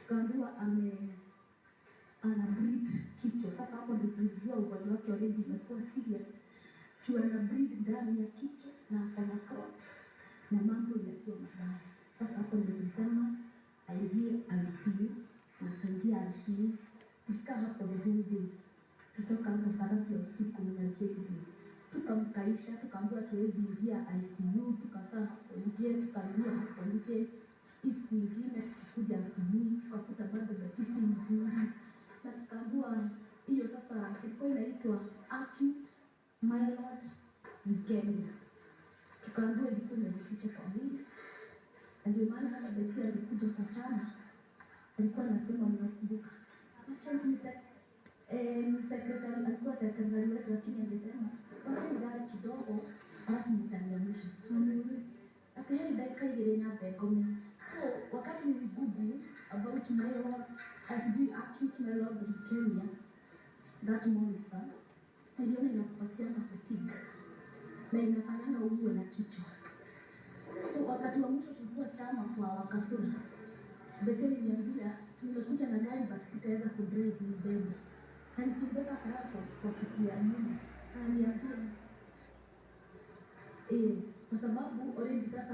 Tukaambiwa ana bleed kichwa. Sasa hapo ndio tulijua ugonjwa wake already imekuwa serious. Juu ana bleed ndani ya kichwa na ako na clot na mambo imekuwa mabaya. Sasa hapo ndio tulisema aingie ICU na akaingia ICU. Tulikaa hapo the whole day. Tutoka hapo saa 3 ya usiku, unajua hivyo. Tukamkaisha, tukaambiwa tuwezi ingia ICU, tukakaa hapo nje, tukalia hapo nje. Hii siku ingine tukakuja asubuhi, tukakuta bado Betty si mzuri, na tukaambiwa hiyo sasa ilikuwa inaitwa acute myeloid leukemia. Tukaambiwa ilikuwa imejificha kwa mwili, na ndio maana hata Betty alikuja kwa chama, alikuwa anasema, mnakumbuka, acha ni secretary, alikuwa secretary wetu, lakini angesema wacha nilale kidogo alafu mtaniamsha. Tunamuuliza ataheri dakika 2 nyambe ngome. So wakati niligoogle about myeloid, sijui acute myeloid leukemia, that monster, niliona inakupatianga fatigue na inafanyanga uwe na kichwa. So wakati wa mwisho tulikuwa chama kwa Wakafura, Betty aliniambia, "Tumekuja na gari but sitaweza kudrive, nibebe." Na nikimbeba akalala kwa kiti ya nyuma, ananiambia yes, kwa sababu already sasa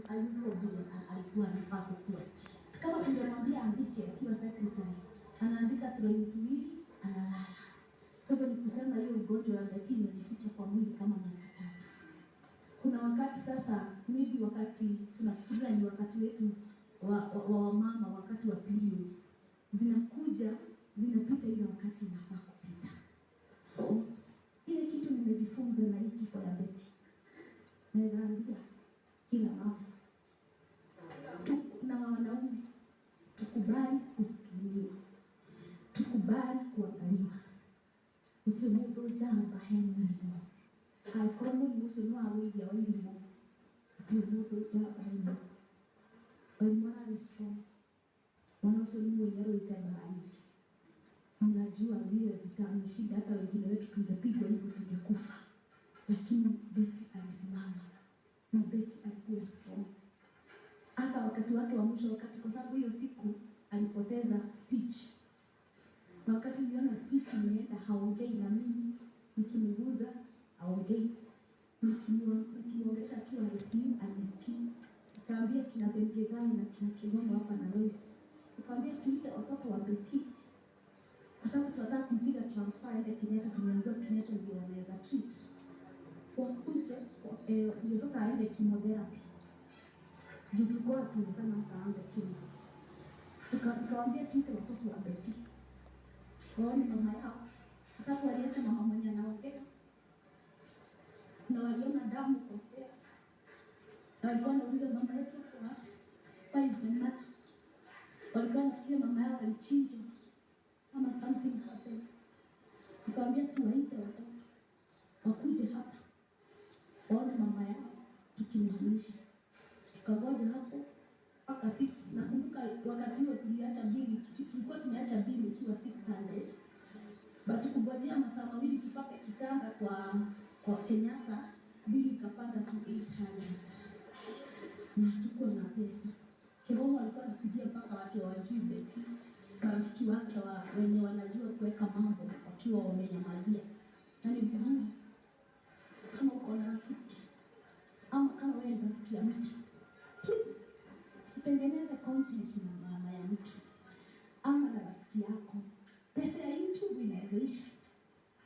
hayuko vile alikuwa anafaa kukua. Kama tungemwambia andike akiwa secretary, anaandika tulaini tuwili, analala. Kwa hivyo ni kusema hiyo ugonjwa wa Betty imejificha kwa mwili kama miaka 3. Kuna wakati sasa, maybe wakati tunafikiria ni wakati wetu wa wamama, wakati wa periods zinakuja zinapita ile wakati inafaa kupita. So ile kitu nimejifunza na hii kifo ya Betty, naweza ambia kila mama na wanaume, tukubali kusikiliwa, tukubali kuangaliwa. Gũtirĩ mũndũ njamba he mũrimũ, angĩkorwo mũrimũ ũcio nĩ wa wĩiria wa irimũ, gũtirĩ mũndũ njamba he mũrimũ. Warimũ ararĩ strong, mwana ũcio ni mwenye arũĩte mbara nyingi. Mnajua zile vita ameshinda, hata wengine wetu tungepigwa hivyo tungekufa, lakini Betty alisimama na Betty alikuwa strong hata wakati wake wa mwisho, wakati kwa sababu hiyo siku alipoteza speech, na wakati niliona speech imeenda, haongei na mimi, nikimguza haongei, nikimwongelesha akiwa ICU anisikii. Nikaambia kina Bengegai na kina Kigongo hapa na Lois, nikamwambia tuite watoto wa Betty kwa sababu tunataka kumpiga transfer aende Kenyatta. Tumeambiwa Kenyatta ndio wanaweza treat, wakuje ndio sasa aende chemotherapy juu tulikuwa tumesema sasa aanze chemo. Tukawaambia tuite watoto wa Betty waone mama yao, kwa sababu waliacha mama mwenye anaongea na waliona damu kwa stairs, na walikuwa wanauliza, "Mama yetu ako wapi? Where is the mother?" Walikuwa wanafikiria mama yao alichinjwa ama something happened. Nikamwambia tuwaite watoto wakuje hapa waone mama yao tukimhamisha. Tukangoja hapo mpaka 6. Nakumbuka wakati huo tuliacha bili, tulikuwa tumeacha bili ikiwa 600, but kungojea masaa 2 tupate kitanda kwa Kenyatta, bili ikapanda to 800 na hatukuwa na pesa. Kirongo alikuwa anapigia mpaka watu hawajui Betty, marafiki wake wenye wanajua kuweka mambo wakiwa wamenyamazia, na ni vizuri kama uko na rafiki ama kama wewe ni rafiki ya mtu, please usitengeneze content na mama ya mtu ama na rafiki yako. Pesa ya YouTube inaweza isha,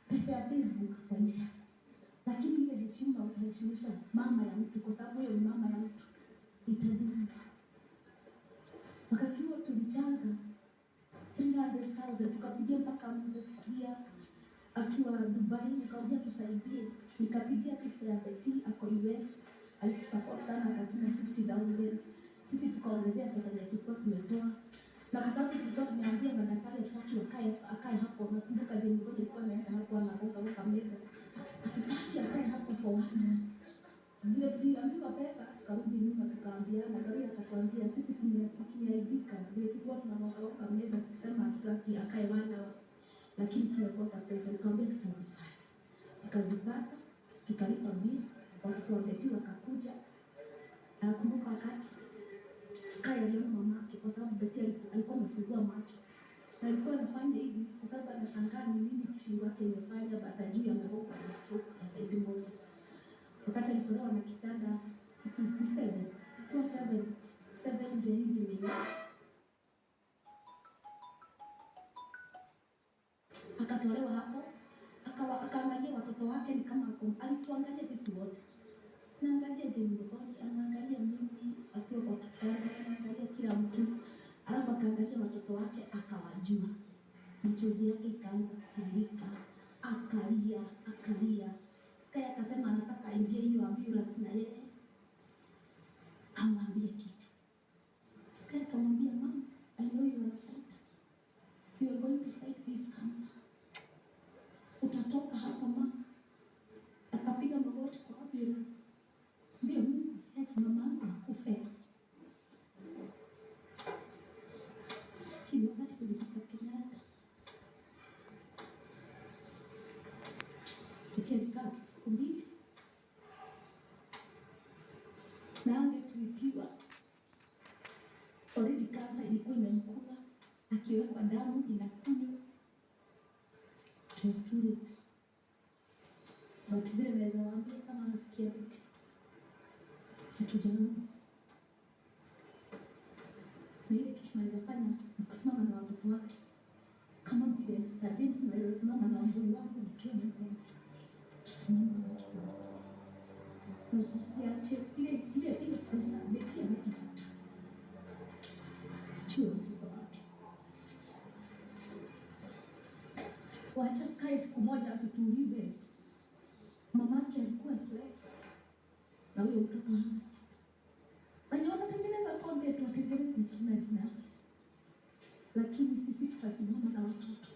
pesa ya Facebook itaisha, lakini ile heshima utaheshimisha mama ya mtu, kwa sababu hiyo ni mama ya mtu, itadumu. Wakati huo tulichanga 300,000, tukapigia mpaka Moses Kuria akiwa Dubai, nikamwambia tusaidie. Nikapigia sister ya Betty ako US, alitusupport sana, akatuma 50,000. Sisi tukaongezea pesa yenye tulikuwa tumetoa, na kwa sababu tulikuwa tumeambia madaktari hatutaki akae hapo. Nakumbuka Jane Mgodo alikuwa anaenda hapo anagonga gonga meza, hatutaki akae hapo for one hour. Vile tuliambiwa pesa, tukarudi nyuma tukaambiana, Gari akatuambia sisi tumeaibika vile tulikuwa tunagonga gonga meza tukisema hatutaki akae one hour, lakini tumekosa pesa. Nikamwambia tutazipata, tukazipata, tukalipa bili, watoto wa Betty wakakuja. Nakumbuka wakati Sky aliona mamake, kwa sababu Betty alikuwa amefungua Alifungua macho na alikuwa anafanya hivi kwa sababu anashangaa ni nini shingo yake imefanya, baada juu amegongwa na stroke ya side moja. Wakati alitolewa na kitanda ni 7, ilikuwa 7 the evening, akatolewa hapo, akawa akaangalia watoto wake ni kama alituangalia sisi wote, naangalia Jane Muthoni, anaangalia mimi akiwa kwa kitanda, anaangalia kila mtu, alafu akaangalia watoto wake akawajua. Machozi yake ikaanza kutiririka, akalia, akalia. Sky akasema anataka aingie hiyo ambulance na yeye amwambie kitu. Sky akamwambia, "Mom, I know you are fight. You are going to fight this cancer. Utatoka hapa, mama." Akapiga magoti kwa ambulance. "Ndio Mungu, siache mama yangu akufe." Lakini wakati tulifika Kenyatta, Betty alikaa tu siku 2 na angetreatiwa. Already cancer ilikuwa imemkula, akiwekwa damu inakunywa. It was too late. But vile naweza waambia kama anafikia Betty, hatujalose. Na ile kitu tunaweza fanya ni kusimama na watoto wake, kama vile Sir James naweza simama na mzuri wangu nikiwa mgonjwa, tusimame na watoto wake na tusiache ile pesa Betty ametafuta tuwe watoto wake. Wacha Sky siku moja asituulize mamake alikuwa slave na huyo mtoto hana. Wenye wanatengeneza content watengeneze tu na jina yake, lakini sisi tutasimama na watoto,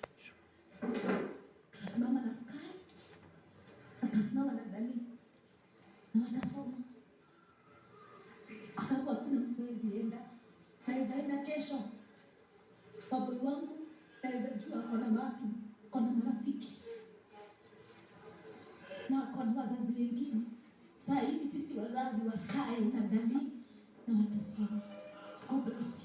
tutasimama na Sky na tutasimama na Dani na watasoma, kwa sababu hakuna mtu hawezi enda. Naweza enda kesho, baboi wangu naweza jua ako na watu, ako na marafiki na ako na wazazi wengine. Saa hivi sisi wazazi wa Sky na Dani na watasoma. God bless you.